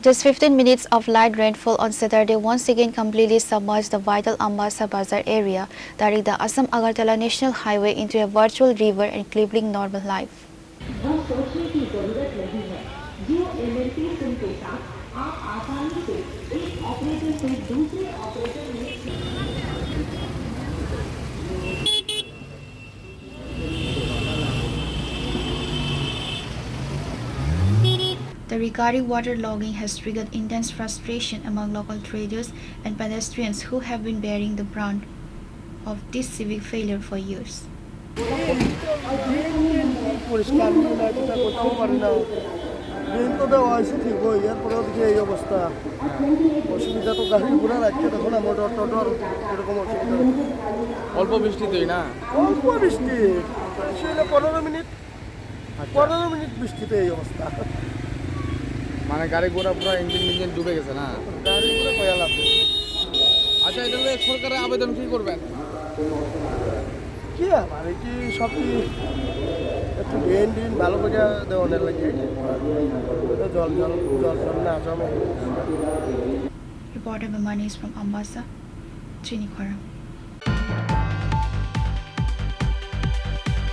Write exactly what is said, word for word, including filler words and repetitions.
Just fifteen minutes of light rainfall on Saturday once again completely submerged the vital Ambasa Bazar area, turning the Assam Agartala National Highway into a virtual river and crippling normal life. बस सोचने की जरूरत नहीं है। Jio M N P SIM के साथ आप आसानी से एक ऑपरेटर से दूसरे ऑपरेटर में The recurring water logging has triggered intense frustration among local traders and pedestrians who have been bearing the brunt of this civic failure for years. Drain কি পরিষ্কার নিয়ে না, এটা কোথাও পারি না। ড্রেন তো দেওয়া হয়েছে ঠিকই, এরপরেও দেখি এই অবস্থা। অসুবিধা তো গাড়ি ঘোড়া রাখতে দেখো না, মোটর টোটর এরকম অসুবিধা। অল্প বৃষ্টিতেই না? অল্প বৃষ্টি, বেশি হলে পনেরো মিনিট, আচ্ছা। পনেরো মিনিট বৃষ্টিতে এই অবস্থা। মানে গাড়ি ঘোড়া পুরো ইঞ্জিন মিঞ্জিন ডুবে গেছে না? গাড়ি ঘোড়া কয়া লাগবে। আচ্ছা, এটা হলে সরকারের আবেদন কি করবেন? কি আর, মানে কি সব কি একটু ড্রেন ড্রেন ভালো করে দেওয়ানোর লাগে। তো জল জল জল জল না জমে। Reporter Bimani is from Ambasa, Chinikhora.